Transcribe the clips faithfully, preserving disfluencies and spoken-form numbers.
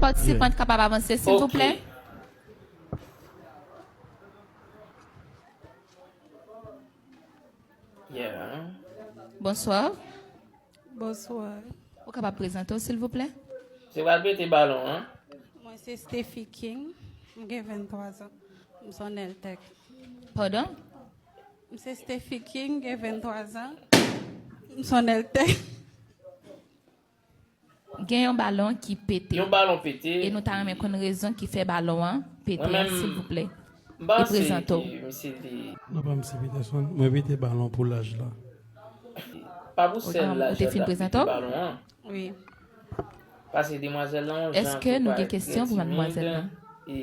Patisipan kapab avanse, silvouplè? Ok. Yeah. Bonswa. Bonswa. Ou kapab prezante w, silvouplè? Se pral pete balon an. Mwen se Stephy King. M gen venntwa zan. M se yon Nèltèk. Padon? M se Stephy King, gen venntwa zan. M se yon Nèltèk. Gen yon balon ki pete. Yon balon pete. E nou ta renmen konn rezon ki fè balon an pete a, silvouplè. E prezante w. Non, pa m se Peterson. Mwen pete balon pou laj la. Pa pou sèl laj la, ta pete balon an. Wi. Paske demwazèl lan yon jan tou parèt trè timid. Èske nou gen kesyon pou madmwazèl lan? E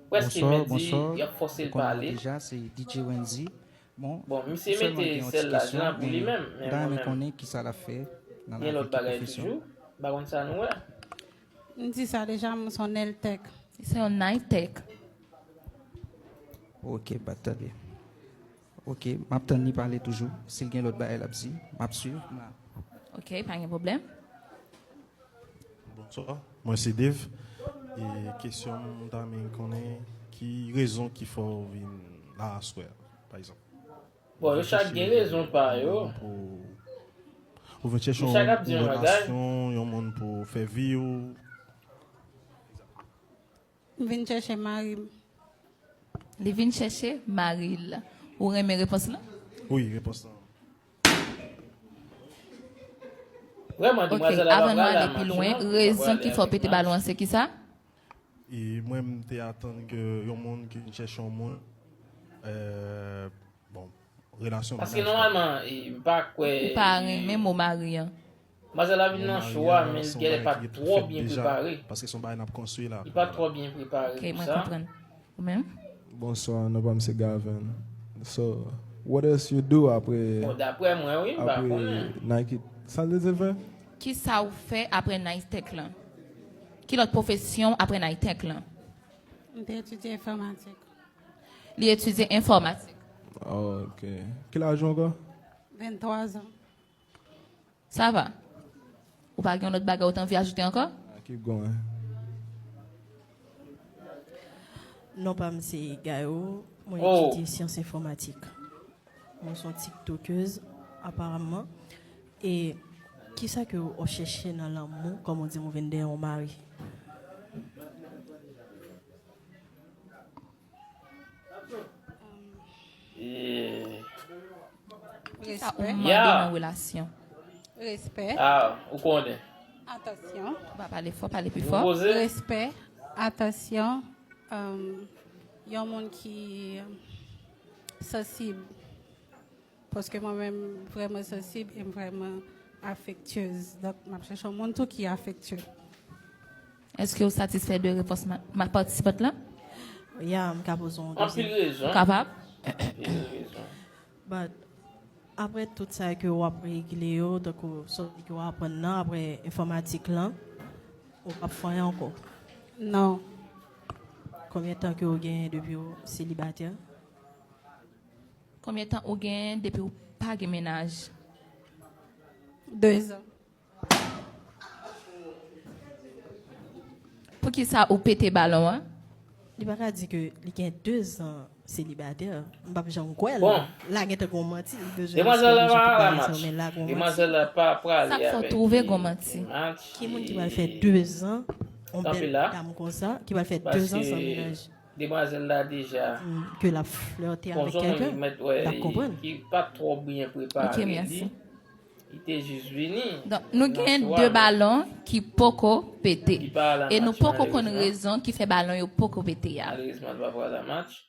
Prèske mèt di, y ap fòse l pale. Bon, misye mete sèl laj lan pou li menm, men mwen menm, gen lòt bagay toujou, m pa konn sa nou wè. M di sa deja, m se yon Nèltèk. Se yon Nèltèk. Ok, bat tande. Ok, m ap tann li pale toujou. Si l gen lòt bagay l ap di, m ap swiv. Ok, pa gen pwoblèm. Bonswa, mwen se Dave. E kesyon m, m ta renmen konnen ki rezon ki fè w vin la aswè a, pa egzanp. Bon, yo chak gen rezon pa yo. Ou vin chèche yon relasyon, yon moun pou fè vi w. M vin chèche mari m. Li vin chèche mari l. Ou renmen repons lan? Wi, repons lan. Vrèman, demwazèl la pa prale a match, non? Ok, avan nou ale pi lwen, rezon ki fè w pete balon an se ki sa? E mwen, m te atann ke yon moun ki vin chèche yon moun, euh, bon, relasyon pa menaj. Paske nòmalman, e, m pa kwè. Ou pa renmen mo mari an. Manzè la vin nan cho a, men l genlè pa t twò byen prepare. Paske se yon bagay n ap konstwi la. Li pa t twò byen prepare pou sa. Ok, mwen konprann. Ou menm? Bonswa, non pa m se Gaven. So, what else you do apre? Bon, daprè mwen, wi, m pa konnen. Apre Nike, sa l te di l fè? Kisa w fè apre Nike Tech lan? Ki lòt pwofesyon apre Nike Tech lan? M te etidye enfòmatik. Li etidye enfòmatik. Oh, ok. Ki laj ou ankò? Venntwa zan. Sa va? Ou pa gen yon lòt bagay ou t anvi ajoute ankò? Ah, keep going. Non pa m se Gayo, mwen etidye syans enfòmatik. Mwen se yon tiktokèz, aparamman. E kisa ke w chèche nan lanmou, kòm ou di m ou vin dèyè yon mari? Kisa ou mande nan relasyon? Respè. Ah, ou konnen. Atansyon. Ou pa pale fò, pale pi fò. Respè, atansyon, um, yon moun ki sansib. Paske mwen menm, vrèman sansib e m vrèman afektyez. Donk, m ap chèche yon moun tou ki afektye. Èske w satisfè de repons ma, ma patisipant lan? Ya, m ka poze yon dezyenm. Anpil rezon. Ou kapab? Anpil rezon. But, apre tout sa ke w ap regle yo, tankou sa w di ke w aprann nan, apre enfòmatik lan, ou p ap fè anyen ankò? Non. Konbyen tan ke w genyen depi w selibatè? Konbyen tan ou genyen depi w pa gen mennaj? De zan. Poukisa ou pete balon an? Li pa ka di ke li gen de zan selibatè. M p ap janm kwè l. Bon. La gentan gon manti, li bezwen respè, bezwen tout bagay sa yo, men la gon manti. Demwazèl la pa prale avèk match. Sa k fè w twouve gon manti? Ki moun ki pral fè de zan, yon bèl dam konsa, ki pral fè de zan san mennaj? Demwazèl la deja, mm, ke l ap flète avèk kèlken, l ap konprann. Ki pa twò byen prepare li. Li te jis vini. Donk, nou gen de balon ki poko pete. E nou poko konn rezon ki fè balon yo poko pete a. Malerezman, li pa pral a match.